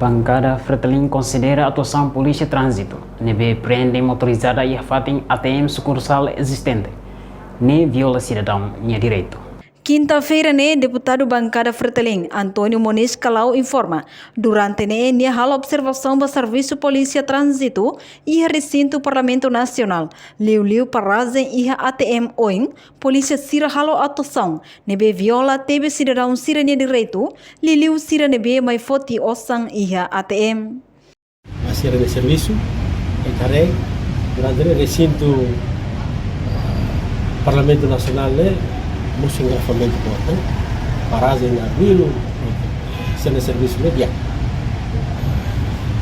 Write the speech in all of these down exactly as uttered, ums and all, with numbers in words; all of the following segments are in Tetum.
Bankada Fretilin konsidera atuasaun Polísia Tránzitu ne'ebé prende motorizada iha fatin A T M sukursál ezistente ne'e viola sidadaun nia direitu. Kinta-feira ne'e, deputadu bankada Fretilin, António Moniz Callau, informa, durante ne'e nia halo observasaun ba servisu Polísia Tránzitu iha resintu Parlamentu Nasionál, liuliu parajen iha A T M oin, polísia sira halo atuasaun ne'ebé viola tebes sidadaun sira-nia direitu, liuliu sira ne'ebé mai foti osan iha A T M. Ba sira-nia servisu, ita haree, durante ne'e resintu, ah, Parlamentu Nasionál ne'e, mosu engarrafamentu boot, parajen iha arbilu, sira-nia servisu ne'e di'ak.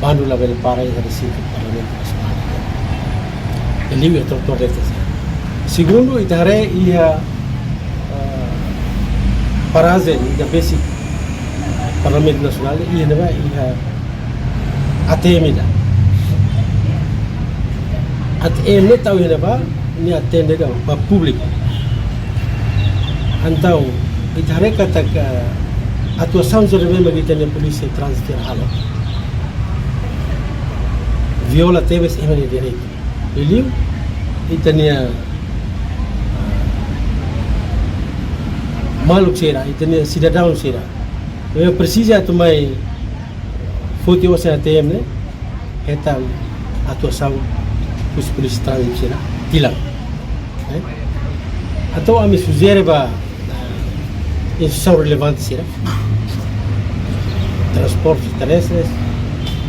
Bandu labele para iha resintu Parlamentu Nasionál. Liuliu iha trotoar de'it. Segundu, ita haree iha, ah, parajen ida besik Parlamentu Nasionál, iha ne'ebá, iha A T M ida. A T M ne'e tau iha ne'ebá, nia atende ba públiku. Entaun, ita haree katak atuasaun sira ne'ebé mak ita-nia Polísia Tránzitu halo viola tebes ema nia direitu. Liuliu, ita-nia, ah, maluk sira, ita-nia sidadaun sira ne'ebé presiza atu mai foti osan iha A T M ne'e, hetan atuasaun husi Polísia Tránzitu sira tilan. Eh? Entaun ami sujere ba, eh, instituisaun relevante sira, Transportes Terrestres,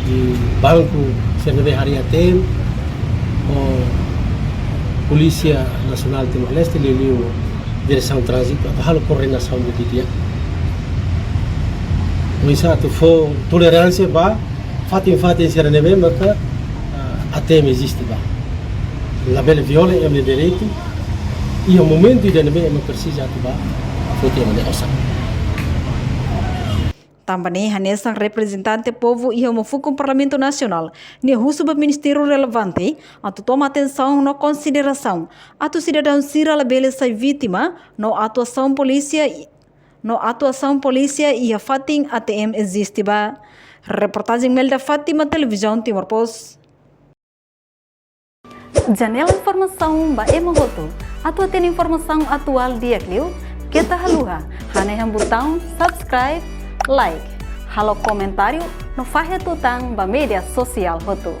i banku sira ne'ebé harii A T M, ho Polísia Nasionál Timor-Leste, liuliu Diresaun Tránzitu, atu halo koordenasaun didi'ak. Oinsá atu fó toleránsia ba fatin-fatin sira ne'ebé maka, ah, A T M eziste ba. Labele viola ema nia direitu, iha momentu ida ne'ebé ema presiza atu ba foti ema nia osan. Tanba ne'e hanesan reprezentante povu iha uma fukun Parlamentu Nasionál, nia husu ba ministériu relevante atu toma atensaun no konsiderasaun atu sidadaun sira labele sai vítima no atuasaun polísia i-, no atuasaun polísia iha fatin A T M eziste ba. Reportajen Melda Fátima, Televizaun Timor Post. Janela informasaun ba ema hotu. Atu hatene informasaun atuál di'ak liu, keta haluha hanehan butaun subscribe, like, halo komentáriu no fahe tutan ba média sosiál hotu.